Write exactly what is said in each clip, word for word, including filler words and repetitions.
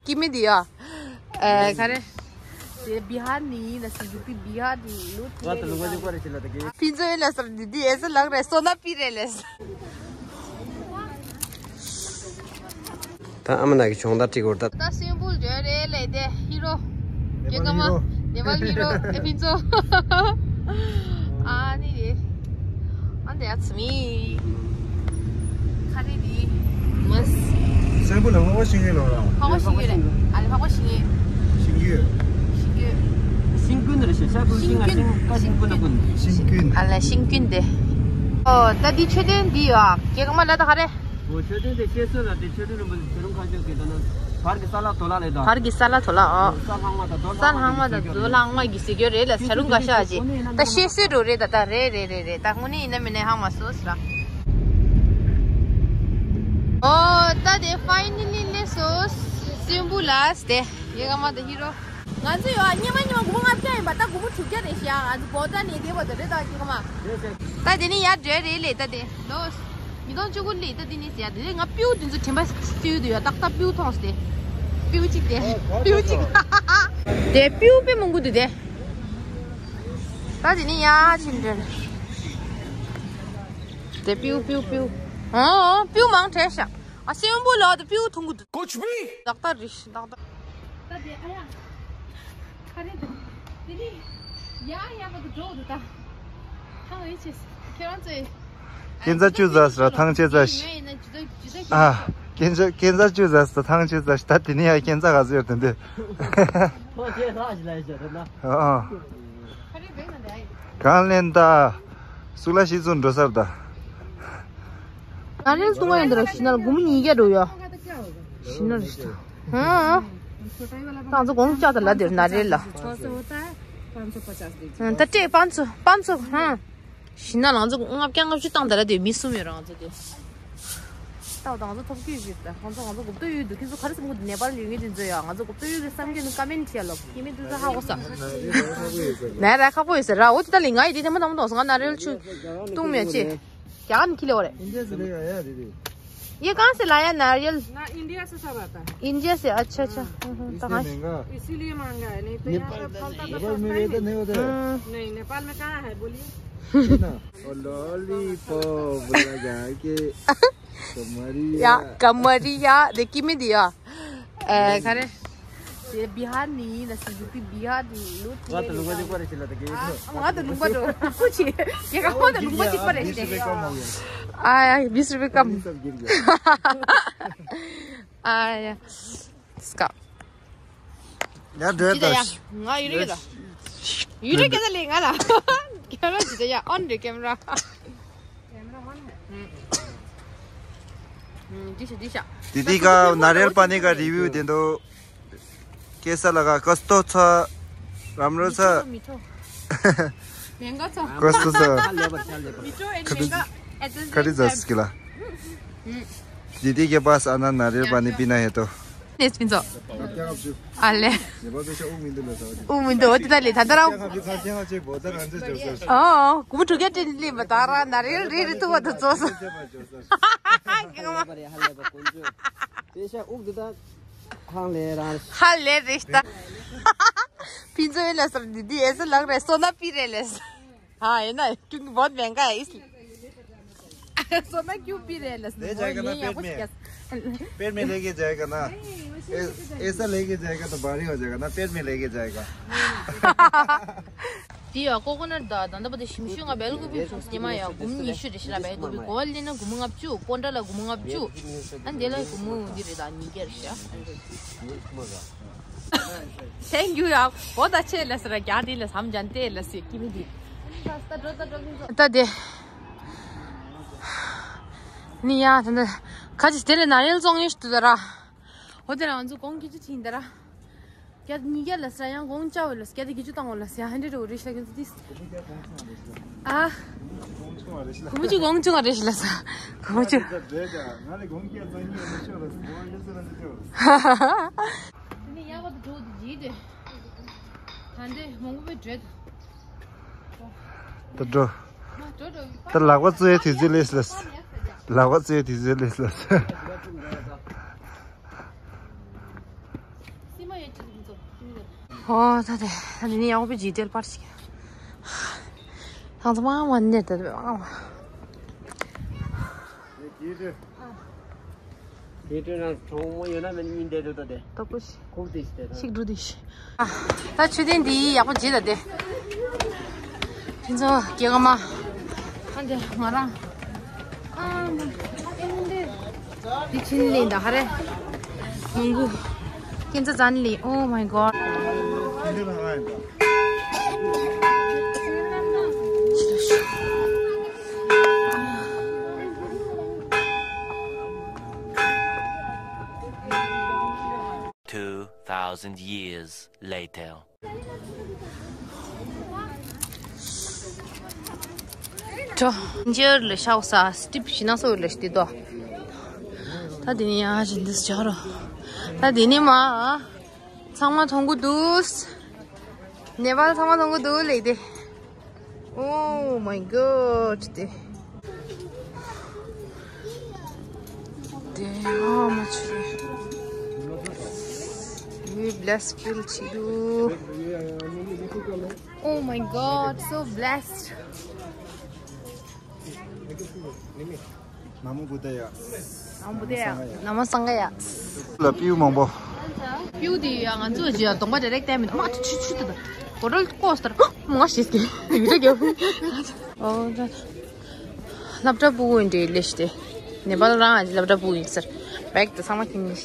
ཀི་མི་དེ་ཡ། ཨེ་ག་རེ། དེ་བི་ཧར་ནས་ཡིན་ལ་སི་ཡུ་པི་བི་ཧར་ནས་ལོ་དེ་ང་ད་ལུང་པ་ཅིག་པ་རེད་ཅི་ལ་ད་གི། ཕི་ཛོ་ཡིན་ལ་སར་དེ་དེ་ཨེ་ས་ལག་རེད་སོ་ན་པི་རེད་ལས། ད་ཨ་མ་ན་གི་ཆུང་ད་ཀྲིག་གོར་ད། ད་སིམ་པུལ་རེད་རེད་ལས་དེ་ཧི་རོ། རྒྱལ་ཁམས་མ་ནེ་པལ་ཧི་རོ་ཨེ་ཕི་ཛོ། ཨ་ནི་རེད། ཨ་འདི་ཨ་ཚ་མི། ཁ་རི་དེ། མ་སིམ་པུལ་ལ་ཧོ་ཤིང་གི་ལོ་ར། ཧོ་ཤིང་གི་རེད། ཨ་ལེ་ཧོ་ཤིང་གི། ཤིང་གི། ཤིང་གི། ཤིང་ཀུན་རེད་ཤ་ཤ་ཀུན་ཤིང་ང་ཤིང་ཀ་ཤིང་ཀུན་ན་ཀུན། ཤིང་ཀུན། ཨ་ལེ་ཤིང་ཀུན་དེ། ཨོ་ད་འདི་མཆོད་རྟེན་འདི་ཡོད་ཨ། རྒྱལ་ཁམས་མ་ལ་ད་ག་རེ། འོ་མཆོད་རྟེན་དེ་བཤད་སྲོལ་ལ་དེ་མཆོད་རྟེན་རིན་པོ་ཆེ་རུང་ཁ་ཤོག་གི་ད་ན་བར་གྱི་ས་ལ་དོ་ལ་ལས་དང་། བར་གྱི་ས་ལ་དོ་ལ་ཨོ། ས་ལྷག་མ་དང་རྡོ་ས་ལྷག་མ་གི་ཟེར་གྱི་རེད་ལ་ས་རུང་ག་ཤ་ཨ་ཅི། ད་བཤད་སྲོལ་འགྲོ་རེད་ད་ད་རེད་རེད་རེད་རེད་ད་དངོས་གནས་ཡིན་ན་མིན་ན་ཧ་མ་སོ་ས་ར། ཨོ་ད་དེ་ཕའི་ནི་ལི་ལེ་སོ་སིམ་པུལ་ལ་སྟེ་ཡེ་ག་མ་ད་ཧི་རོ། ང་ཚོ་ཡོད་ཉི་མ་ཉི་མ་དགུ་པོ་ལྔ་བརྒྱ་ཡིན་པ་ད་དགུ་པོ་དྲུག་བརྒྱ་རེད་ཤག་ང་ཚོ་བོ་ད་ནས་བསྡད་པ་ད་རེད་ད་ཀྱི་ཀ་མ། ད་དེ་ནི་ཡར་འགྲོ་རེད་ལས་ད་དེ་ལོ། ཉིས་སྟོང་བཅུ་དགུ་ལས་ད་དེ་ནི་ཟེར་ཡ་དེ་ང་སྤྲེའུ་དེ་ཚོ་དྲན་པ་སུས་དུ་ཡོད་ཏག་ཏག་སྤྲེའུ་མཐོང་སྟེ། སྤྲེའུ་གཅིག་དེ་སྤྲེའུ་གཅིག་དེ་སྤྲེའུ་དཔེ་མང་པོ་འདུག་དེ། ད་དེ་ནི་ཡར་ཕྱིན་འགྲོ་རེད། དེ་སྤྲེའུ་སྤྲེའུ་སྤྲེའུ། ཨོ་སྤྲེའུ་མང་དྲགས་ཤག་ཨ་སེམས་པོ་ལོ་དེ་སྤྲེའུ་མཐོང་གི་འདུག་ཀུཆ་བྷི། ཏག་ཏག་རེད་ཏག་ཏག་ད་དེ་ཨ་ཡ། ཁ་རེད་དེ། དེ་ནི་ཡ་ཡ་བ་གི་འགྲོ་འདུག་ད། ཧང་ཨེ་ཅེས་ཁྱེད་རང་ཚོས། ཁྱེད་ཚ་བཅུ་ཟ་ཟ་ཐང་ཆེ་ཟ་ཤི། ཨ། ཁྱེད་ཚ་ཁྱེད་ཚ་བཅུ་ཟ་ཟ་ཐང་ཆེ་ཟ་ཤི་ད་དེ་ནི་ཡ་ཁྱེད་ཚ་ག་ཟེར་དེ་འདི། ཨ། གང་ལེན་ད། སུ་ལ་ཤི་ཚུན་འགྲོ་སར་ད། ན་རེལ་སུ་ང་ཡིན་ད་ར་ཤི་ན་ལ་སྒོར་མོ་ཉིས་བརྒྱ་འགྲོ་ཡ། ཤི་ན་རེ་ཤི་ད། ཧང་། ད་ང་ཚོ་གོང་ལྕགས་ད་ལ་དེར་ན་རེལ་ལ། ད་སྤྲད་པ་ཚོ་པ་ཚོ་ཧང་། ཤི་ན་ལ་ང་ཚོ་ལྔ་བརྒྱ་ལྔ་བཅུ་བཏང་ད་ལ་དེ་མི་གསུམ་ཡོད་ར་ང་ཚོ་དེ། ཏའོ་དང་ང་ཚོ་ཐོབ་སྐྱོད་ཡོད་ད་ང་ཚོ་ང་ཚོ་གོ་ཏོ་ཡོད་འདུག་ཁྱེད་ཚོ་ག་རེ་བསམ་གི་འདུག་ནེ་པལ་ཡོད་ངེས་དེ་ཚོ་ཡ་ང་ཚོ་གོ་ཏོ་ཡོད་ཀྱི་བསམ་གྱི་འདུག་ཀ་མེན་ཊི་བྱས་ལོ་ཁྱེད་མི་འདུག་ཚོ་ཧ་གོ་ས། ན་ར་ཁག་པོ་ཡོད་ཟེར་ར་འོ་དེ་ད་ལི་ང་ཡི་དེ་དེ་མ་དང་མ་དང་སོང་ང་ན་རེལ་ཆུ་བཏུང་མེད་ཅེ། རྒྱ་གར་ནས་ཁྱི་ལེ་བ་རེད། इंडिया से लेकर आया दीदी। ये कहाँ से लाया नारियल? ना, इंडिया से सब आता है। इंडिया से? अच्छा, अच्छा। हम्म, हम्म, तो इसलिए हाँ। महंगा। इसीलिए महंगा है, नहीं तो यहाँ पे फलता तो नेपाल में सस्ता ही ये तो नहीं। नहीं होता है। हम्म। नहीं, नेपाल में कहाँ है, बोलिए? है ना? और लॉलीपॉप लगा के कमरिया। या, कमरिया, देखी में दिया। ए, खरे। ये बिहार नहीं, ना सिर्फ यूपी, बिहार नहीं, लूट ང་ད་ལུང་པ་ཅིག་པ་རེད་ཤི་ལ་ད་གི། ང་ད་ལུང་པ་འགྲོ། ཁུ་ཆེ། ཁྱེད་ཀ་ཁོང་ད་ལུང་པ་ཅིག་པ་རེད་ཤི། ཨ་ཡ་བིས་རུ་པི་ཀམ། ཨ་ཡ། སྐ། ཡ་འདྲེ་ད། ང་ཡུ་རེ་ད། ཡུ་རེ་སྐད་ཆ་ལས་ང་ལ། ཁྱེད་རང་ཅི་ད་ཡ་ཨོན་རེ་ཀེམ་ར། འདི་ཤ་འདི་ཤ། དེ་དེ་ག་ནཱ་རེལ་པ་ནི་ག་རི་བིའུ་དེ་འདུག་ཀེ་ས་ལ་ག་ཀ་སྟོ་ཚ། རམ་རོ་ཚ། མི་ཐོ། མེང་ག་ཚ། ཀ་སྟོ་ཚ། མི་ཐོ་ཨེན་མེང་ག་ཨེ་ཏན་ཁ་རི་ཛ་སི་ཀི་ལ། དེ་དེ་ག་པ་ས་ན་ནཱ་རེལ་པ་ནི་པི་ན་ཧེ་ཏོ། ནེས་པིན་ཚོ། ཨ་ལེ། དབུགས་མི་འདུག་འོ་དེ་ད་ལེ་ད་ད་ར། ཨོ། གུ་མུ་ཕྲུ་གུ་ཏྲིན་ལི་མ་ད་ར་ནཱ་རེལ་རི་རི་ཏུ་བ་ད་ཙོ་སོ། ཧ་ལས་རེད་ད། ཕིན་ཚོ་ཡིན་ལ་སར་དེ་དེ་ཨེ་ས་ལག་རེད་སོ་ན་པི་རེད་ལས། हाँ है ना क्योंकि बहुत महंगा है इसलिए। सोना क्यों पी रहे हैं लसन? ले जाएगा ना पेट में। पेट में लेके जाएगा ना। ऐसा लेके जाएगा तो भारी हो जाएगा ना, पेट में लेके जाएगा। དེ་ཡ་ཀོ་ཀོ་ནཊ་ད་ད་ད་པ་དེ་ཞིམ་ཤོས་ང་སྦེལ་ཀོབ་པི་བྱུང་སྙེ་མ་ཡ་འབུམ་ཉི་ཤུ་རེ་ཞིག་ལ་སྦེལ་ཀོབ་པི་གོ་བ་ལེན་ན་འབུམ་ལྔ་བཅུ་པོན་ཊ་ལ་འབུམ་ལྔ་བཅུ། ཨ་འདི་ལ་འབུམ་འདི་རེད་ད་ཉིས་བརྒྱ་རེ་ཞིག Thank you ཡ། འོ་ད་ཆེ་ལ་སི་ར་རྒྱ་དེ་ལ་སམ་ཇན་ཏེ་ལ་སི་ཀི་མི་དེ། ད་དེ། ནི་ཡ་ད་ད་ཁ་ཅིག་དེ་ལ་ན་རེལ་བཙོང་ཡོད་ཤི་དུ་ད་ར། འོ་དེ་ར་ང་ཚོ་གོང་ཁྱི་ཅི་ཅི་ཡིན་ད་ར། རྒྱ་ཉིས་བརྒྱ་ལ་སི་ར་ཡང་གོང་ཅ་བོ་ལ་སི་རྒྱ་དེ་ཁྱི་ཅི་བཏང་བོ་ལ་སི་ཡ་ཧན་ཏེ་རོ་རེ་ཤ་གི་ཚུ་དིས། ཨ། གོང་ཆུང་བ་རེ་ཤི་ལ་ས། གོང་ཆུང་། ང་ལས་གོང་ཁྱི་ཚང་ཉིས་ལ་ཆོག་ལ་སི་གོང་ལ་སི་ར་ཆོག་ལ་སི། དེ་ནས་ཡག་པོ་འགྲོ་འདི་བརྗེད་དེ། ད་འདི་མང་པོ་བྲོས། ད་འགྲོ། ད་ལག་པ་བཙོས་དུས་ཚོད་སླེབས་སོང་། ལག་པ་བཙོས་དུས་ཚོད་སླེབས་སོང་། ཨོ་ད་དེ་ད་དེ་ནི་ཡག་པོ་ཇི་ཏེལ་པར་ཞིག་ཐང་ཚ་མ་མ་ནེ་ད་དེ་མ་དེ་དེ་ནང་གྲོང་མོ་ཡོད་ན་མེད་ན་མིན་དེ་དེ་ད་དེ་ད་པོ་ཞིག་ཁུག་དེ་ཞིག་དེ་ད་ཞིག་འགྲོ་དེ་ཞིག་ད་མཆོད་རྟེན་འདི་ཡག་པོ་བརྗེད་ད་དེ། དེ་ཚོ་སྐྱེ་ག་མ། ཨ་འདི་ང་རང་། ཨ་མ། འདི་ཕྱིན་ལེན་ད་ཧ་རེ། མང་གུ། ཁྱེད་ཚོ་ཙན་ལེན། Oh my god. Two thousand years later. ཏོ། འཇར་ལ་ཤའོ་ས་སི་ཊིབ་ཤི་ན་སོ་ལ་ཤི་ཏི་ཏོ། ད་དེ་ནི་ཡ་ཞིན་དིས་ཇ་རོ། ད་དེ་ནི་མ། ཚང་མ་མཐོང་གི་འདུག་ནེ་པཱལ་ཚང་མ་མཐོང་གི་འདུག་ལེགས་ཏེ། Oh my god. Damn, how much? We bless feel chidu. Oh my god, so blessed. Namo Buddhaya. Namo Buddhaya. Namo Sanghaya. ལ་པིའུ་མང་པོ། པིའུ་དེ་ཡ་ང་ཚོ་ཇི་ཡ་གདོང་པ་ཌི་རེག་བལྟས་མིན། མ་ཆུ་ཆུ་ཆུ་དེ་དང་གོ་རོལ་ཀོ་སྟར་མ་ཤེས་ཀྱི་ཡུ་ད་རྒྱབ། ཨོ་ད་སློབ་གྲྭ་ཕྲུ་གུ་འདྲེ་ལས་ཤི་སྟེ་ནེ་པཱལ་རང་ཨ་ཅེ་སློབ་གྲྭ་ཕྲུ་གུ་ཡིན་ཟེར་བེག་དེ་ཚང་མ་ཁྱེར་ནས།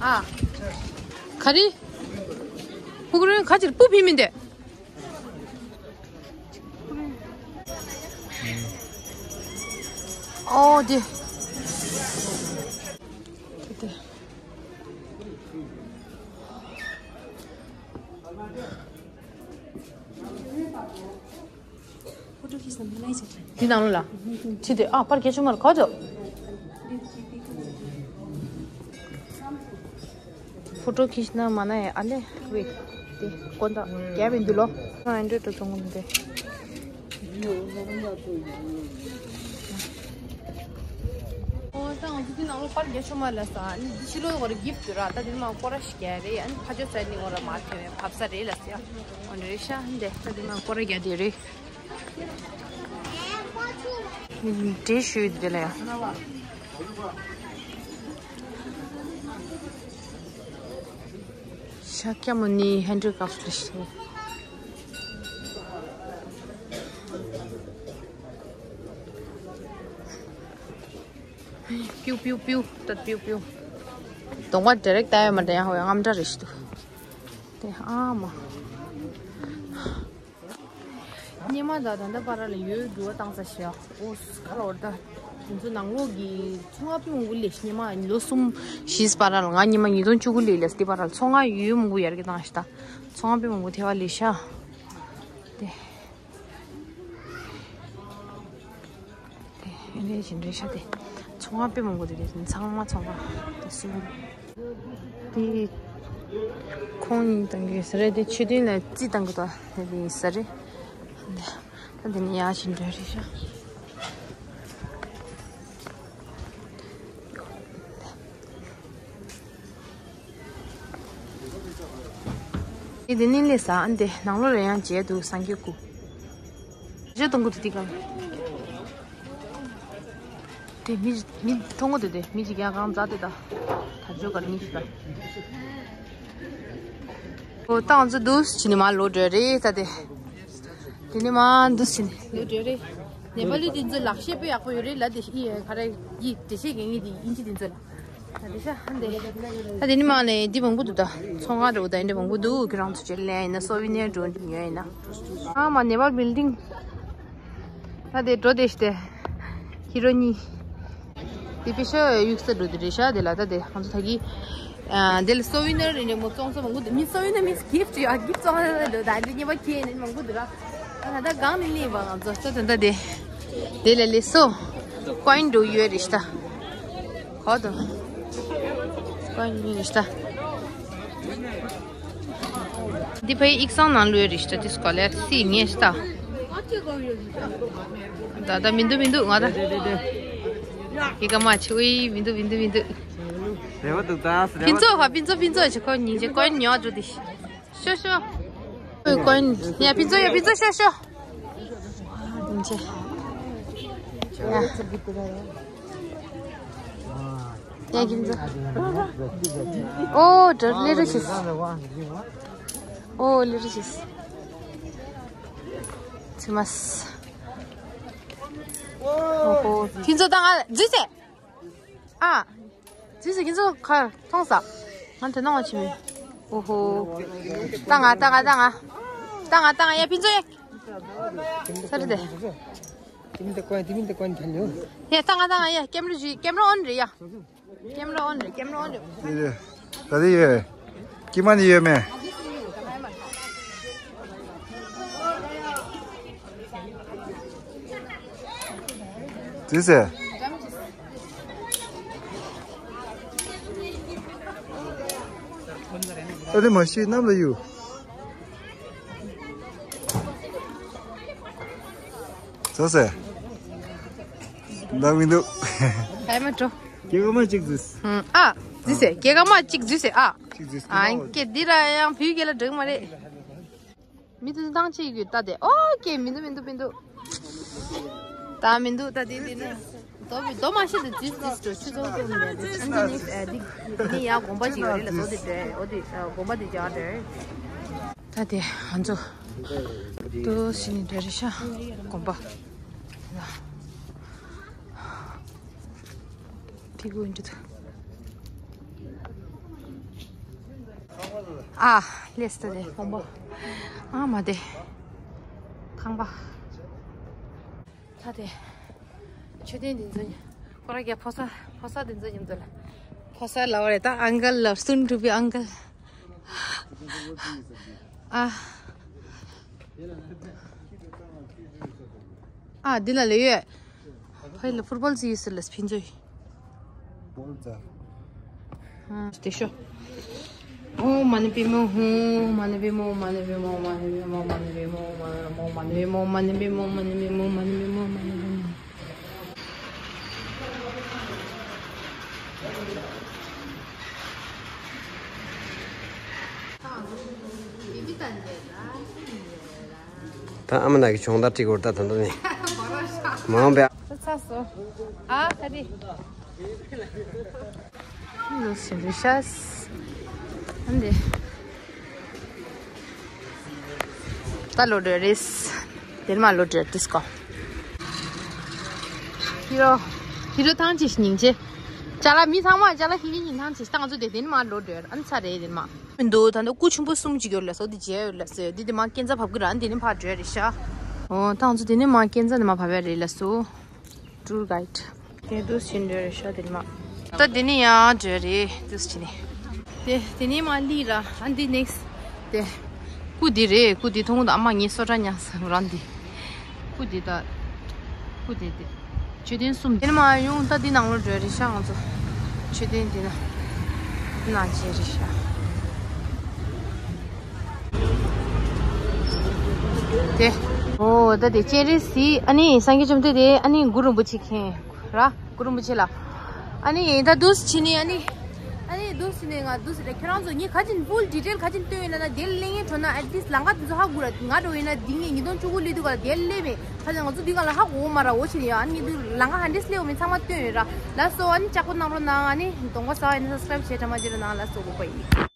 ཨ། ག་རེ། ཕུག་རོན་ཁ་ཅིག་སྤུ་ཕི་མིན་ཏེ། ཨོ་དེ། དེ། འདི་ནང་ལ། ཅི་དེ་ཨ་པར་སྐད་ཆུ་མར་གོ་ཅོ། ཕོ་ཊོ་ཁྱི་ཤི་ན་མ་ན་ཡ་ཨ་ལེ། ཝེ། དེ་ཀོན་ད་རྒྱབ་ཡིན་འདུག་ལོ། ང་ཨན་ཌྲོ་ཊི་ཐོང་གི་མི་འདུག་ཨོ་ད་ང་ཚོ་འདི་ནང་ལོ་པར་རྒྱ་ཆོ་མ་ལ་ས་ཨ་ནི་འདི་ཕྱི་ལོ་བར་གིབ་ཏུ་ར། ད་འདི་མ་ཀོ་ར་ཤི་རྒྱ་རེད། ཨ་ནི་ཕ་ཇོ་ཚ་ནི་བར་མ་ཐེ་བའི་བབ་ས་རེད་ལ་སི་ཡ། ཨོ་འདི་རེད་ཤ་འདི་ད་འདི་མ་ཀོ་ར་རྒྱ་དེ་རེད། འདྲེ་ཞུས་དེ་ལ་ཡ། ཤཱཀྱ་མུ་ནི་ཧན་ཌི་ཀཱཕ་ལ་ཞུ། པིའུ་པིའུ་པིའུ་ཏ་པིའུ་པིའུ། གདོང་པ་ཌི་རེག་ལྟ་ཡ་མ་འདྲ་ཡ་ཧོ་ཡ་རྔམ་འདྲ་རེ་ཞིག་འདུག་དེ་ཨ་མ། སྙེ་མ་ད་ད་ལྟ་བར་ལ་ཡོད་འགྱུར་བ་བཏང་ས་ཤག་ཨོ་ཁ་ལོར་ད། དེ་ཚོ་ནང་ལོགས་ཀྱི་ཚོང་ང་པི་མང་པོ་ལས་སྙེ་མ་ལོ་གསུམ་བཞི་བར་ལ་ང་སྙེ་མ་ཉིས་སྟོང་བཅུ་དགུ་ལས་ལས་དེ་བར་ལ་ཚོང་ང་ཡོད་མང་པོ་ཡར་གྱི་བཏང་ཤག་ད་ཚོང་ང་པི་མང་པོ་ཐེ་བ་ལས་ཤག་དེ། དེ་ཨེ་རེ་བཞིན་རེ་ཤ་དེ། ཚོང་ང་དཔེ་མང་པོ་དེ་དེ་ཚང་མ་ཚོང་ང་དེ་སུ། དེ་ཁོང་ཡིན་བཏང་གི་ས་རེད། དེ་ཆོས་དོན་ལ་རྩིས་བཏང་གི་ད་དེ་དེ་ཡིན་ས་རེད། ད་དེ་ནི་ཡ་བཞིན་རེ་རེ་ཤ། དེ་ནི་ལས་ས་ཨ་འདི་ནང་ལོ་རེ་ཡང་མཇལ་འདུག་སངས་རྒྱས་སྐུ། རྗེ་གཏོང་གི་འདུག་དེ་ག་དེ་མི་མི་མཐོང་གི་འདུག་དེ་མི་གཅིག་ཡང་གང་མཛའ་དེ་ད་ད་ཇོ་གར་མི་ཞིག་ད། ཨོ་ཏང་ཙུ་འདུག་ཕྱི་ནི་མ་ལོ་འདྲ་རེད་ད་དེ། དེ་ནི་མ་འདུག་ཕྱི་ནི་ལོ་འདྲ་རེད། ནེ་པ་ལི་དེ་ཚོ་ལག་ཤེས་དཔེ་ཡག་པོ་ཡོད་རེད་ལ་དེ་ཨི་ག་རེ་ཡི་དེ་ཤེས་གི་ངེས་དེ་ཨིན་ཇི་དེ་ཚོ་ལ། ད་དེ་ཤ་ཧ་འདེ། ད་དེ་ནི་མ་ནས་འདི་མང་པོ་འདུག་ད། ཚོང་ཁང་འདྲ་བོ་ད་འདི་མང་པོ་འདུག་ཁྱེད་རང་ཚོ་ཅེ་ལེན་ཡིན་ན་སོ་བི་ནེར་འགྲོ་ཡོད་ཡིན་ན། ཨ་མ་ནེ་པཱལ་བིལ་ཌིང་། ད་དེ་འགྲོ་དེ་ཤ་དེ། ཁྱི་རོ་གཉིས། དེ་པི་ཤ་ཡུག་ས་འགྲོ་དེ་རེད་ཤ་དེ་ལ་ད་དེ་ང་ཚོ་ད་གི། དེ་ལ་སོ་བི་ནེར་རེ་རེ་མོ་བཙོང་ས་མང་པོ་འདུག་མི་སོ་བི་ནེར་མིན་གིཕ་ཊི་ཡ་གིཕ་ཊི་བཙོང་ས་འདུག་ད་འདི་ཉེ་པ་ཁྱེད་ནི་མང་པོ་འདུག་ར། ད་ལྟ་གང་ནས་སླེབས་པ་ང་ཚོ། ད་ད་ལྟ་དེ། དེ་ལ་སླེབས་སོ། ཀོ་ཡིན་འགྲོ་ཡོད་རེད་ཤག་གོ་དང་། ཀོ་ཡིན་རེད་ཤག་འདི་ཕའི་ཡིག་ཚང་ནང་ལོས་རེད་ཤག་དེ་སྐོར་ལ་སི་ངས་ཤག་ད་ད་མི་འདུག་མི་འདུག་ང་ད། ཡི་ག་མ་ཆུ་ཨི་མི་འདུག་མི་འདུག་མི་འདུག་རེ་བ་འདུག་ད་ཕིན་ཚོ་ཧ་ཕིན་ཚོ་ཕིན་ཚོ་ཆུ་ཁོ་ཉིན་ཆེ་ཀོ་ཡིན་ཉོ་འགྲོ་དེ། ཤོ་ཤོ། ཨོ་ཀོན། ཡ་ཕིན་ཚོ་ཡ་ཕིན་ཚོ་ཤོ་ཤོ། ཨ་དིན་ཆེ། ཡ། ཡ་ཕིན་ཚོ། ཨོ་ཏྲ་ལི་རུ་ཤིས། ཨོ་ལི་རུ་ཤིས། ཚི་མ་སི། ཨོ་ཧོ་ཕིན་ཚོ་ད་ང་འཛུལ་ཚེ། ཨ། ཙི་ཙི་ཁྱེད་ཚོ་ཁར་མཐོང་ས། ང་དེ་ནང་བ་ཆི་མི། ཨོ་ཧོ། ཏང་ང་ཏང་ང་ཏང་ང་། ཏང་ང་ཏང་ང་ཡ་ཕིན་ཚོ་ཡ། ས་རེད་དེ། དེ་མིན་དེ་ཀོན་དེ་མིན་དེ་ཀོན་ཐལ་ཡོད། ཡ་ཏང་ང་ཏང་ང་ཡ་ཀེམ་ར་ཇི་ཀེམ་ར་ཨོན་རེད་ཡ། ཀེམ་ར་ཨོན་རེད་ཀེམ་ར་ཨོན་རེད། དེ་རེད། ད་དེ་ཡོད། ཀྱི་མ་ནི་ཡོད་མེད། དེ་ཟེར། ཨ་དེ་མ་ཤེས་གནམ་ལ་གཡུག་ཟ་ཟེར། འདང་མི་འདུག་ཧེ་མ་འགྲོ། སྐྱེ་རྒ་མ་གཅིག་འཛུལ། ཨ། འཛུལ་ཟེར་སྐྱེ་རྒ་མ་གཅིག་འཛུལ་ཟེར་ཨ། གཅིག་འཛུལ། ཨ་སྐད་འདི་ར་ཡང་བོད་སྐད་ལ་འགྲིག་མ་རེད། མི་དེ་ཚོ་ཐང་ཆད་ཡོད་ད་དེ། ཨོ་ཀེ་མི་འདུག་མི་འདུག་མི་འདུག་ད་མི་འདུག་ད་དེ་དེ་ནི། རྡོ་མི་རྡོ་མ་ཤེས་དེ་འཛུལ་འཛུལ་འགྲོ་ཆུ་ཚོད་དུ་མི་འདུག་ཨ་ནི་ནི་ཨ་དེ་དེ་ནི་ཡ་དགོན་པ་ཅིག་ཡོད་རེད་ལ་ཟོ་དེ་འདྲ་ཨོ་དེ་དགོན་པ་དེ་རྒྱག་འདྲ། ད་དེ་ང་ཚོ་ཏོ་ཟིན་འདྲ་རེད་ཤག་དགོན་པ། ཕི་གུ་འདྲ་ད། ཨ། ལེས་ཏ་དེ་དགོན་པ། ཨ་མ་དེ། ཁང་པ། ད་དེ། མཆོད་རྟེན་འདི་ཚོ་ནི། ཁོ་རང་གི་ཕོ་གསར་ཕོ་གསར་འདི་ཚོ་མཉམ་དུ་ལ། ཕོ་གསར་ལབ་པ་རེད་ད་ཨང་ཀལ་ལབ་soon to be uncle། ཨ། ཨ་འདི་ལ་ལས་ཡོད། ཕ་ཡུལ་ལ་ཕུར་པོལ་ཙི་ཡོད་ཟེར་ལ་ཕིན་ཚོས། ཨ་དེ་ཤོ། ཨོ་མ་ཎི་པདྨེ་ཧཱུྃ། མ་ཎི་པདྨེ་ཧཱུྃ། མ་ཎི་པདྨེ་ཧཱུྃ། མ་ཎི་པདྨེ་ཧཱུྃ། མ་ཎི་པདྨེ་ཧཱུྃ། མ་ཎི་པདྨེ་ཧཱུྃ། མ་ཎི་པདྨེ་ཧཱུྃ། ད་ཨ་མ་ན་གི་ཆུང་ད་ཀྲིག་གོར་ད་ད་ད་ནི། མང་བས། ཚ་སོ། ཨ་ཁ་དི། ལོ་སི་རི་ཤ་སི། ཨ་འདི། ད་ལོ་འདྲ་རེད། དེར་མ་ལོ་འདྲ་ཏིས་ཀོ། ཧི་རོ། ཧི་རོ་ཐང་ཅི་སྙིང་རྗེ། ཅ་ལག་མི་ཚང་མ་ཅ་ལག་ཧི་གི་ཉིན་ཐང་ཅི་ད་ང་ཚོ་དེ་དེར་མ་ལོ་འདྲ་ཨ་ཚ་རེད་དེར་མ། མི་འདུག་ད་ནི་སྐུ་ཆུང་པོ་གསུམ་ཅིག་ཡོད་ལ་སོ་དེ་མཇལ་ཡོད་ལ་སོ་དེ་དེ་མ་སྐས་འཛེག་ཕབ་གི་ར་འདི་ནི་ཕར་འགྲོ་རེད་ཤག་ཨོ་ད་ང་ཚོ་དེ་ནི་མ་སྐས་འཛེག་ནི་མ་ཕབ་ཡ་རེད་ལ་སོ། ཊུར་གའིཌ། དེ་འདུག་ཕྱིན་འགྲོ་རེད་ཤག་དེ་ནི་མ། ད་དེ་ནི་ཡང་འགྲོ་རེད་འདུག་ཕྱིན་ནི། དེ་དེ་ནི་མ་ལི་ར་ཨ་འདི་ནེག་སི་དེ། སྐུ་འདི་རེད་སྐུ་འདི་མཐོང་ད་ཨ་མ་ངའི་སོ་ཊ་ཉག་ས་རང་འདི། སྐུ་འདི་ད། སྐུ་འདི་དེ། མཆོད་རྟེན་གསུམ། དེ་ནི་མ་ཡོང་ད་འདི་ནང་ལོགས་འགྲོ་རེད་ཤག་ང་ཚོ། མཆོད་རྟེན་འདི་ན། ནང་མཇལ་རེད་ཤག་དེ། ཨོ་ད་དེ་སྤྱན་རས་གཟིགས་ཨ་ནི་སངས་རྒྱས་བཅོམ་ལྡན་འདས་ཨ་ནི་གུ་རུ་རིན་པོ་ཆེ་མཁན་ར་གུ་རུ་རིན་པོ་ཆེ་ལ། ཨ་ནི་ད་འདུག་སེ་ཕྱིན་ནི་ཨ་ནི། ཨ་ནི་འདུག་སེ་ནི་ང་འདུག་སེ་རེད་ཁྱེད་རང་ཚོ་ངས་ག་ཅིན་ཕུལ་ཌི་ཊེལ་ག་ཅིན་སྟོན་ཡོད་ན་ན་དེ་སླེབས་མཁན་ཁྲོད་ན་ཨེཊ་ལིསྚ་ལམ་ཁ་འདི་ཚོ་ཧ་གོ་ར་ང་འགྲོ་ཡིན་ན་འདི་ངས་ཉིས་སྟོང་བཅུ་དགུ་སླེབས་དུས་ག་ལ་དེ་སླེབས་མེད་ཁ་ཚ་ང་ཚོ་འདི་ག་ལ་ཧ་གོ་མ་ར་འོ་ཕྱིན་ཡོད་ཨ་ནི་འདི་ལམ་ཁ་ཧ་འདྲེས་སླེབས་མེད་ཚང་མ་སྟོན་ཡོད་ར་ལ་སོ་ཨ་ནི་ལྕགས་པོ་གནང་རོགས་གནང་ཨ་ནི་གདོང་པ་ས་ཨ་ནི་སབ་སི་ཀ་རེབ་བྱས་དྲ་མ་བྱས་ར་ནང་ལ་སོ་དགོས་པ་ཡིན།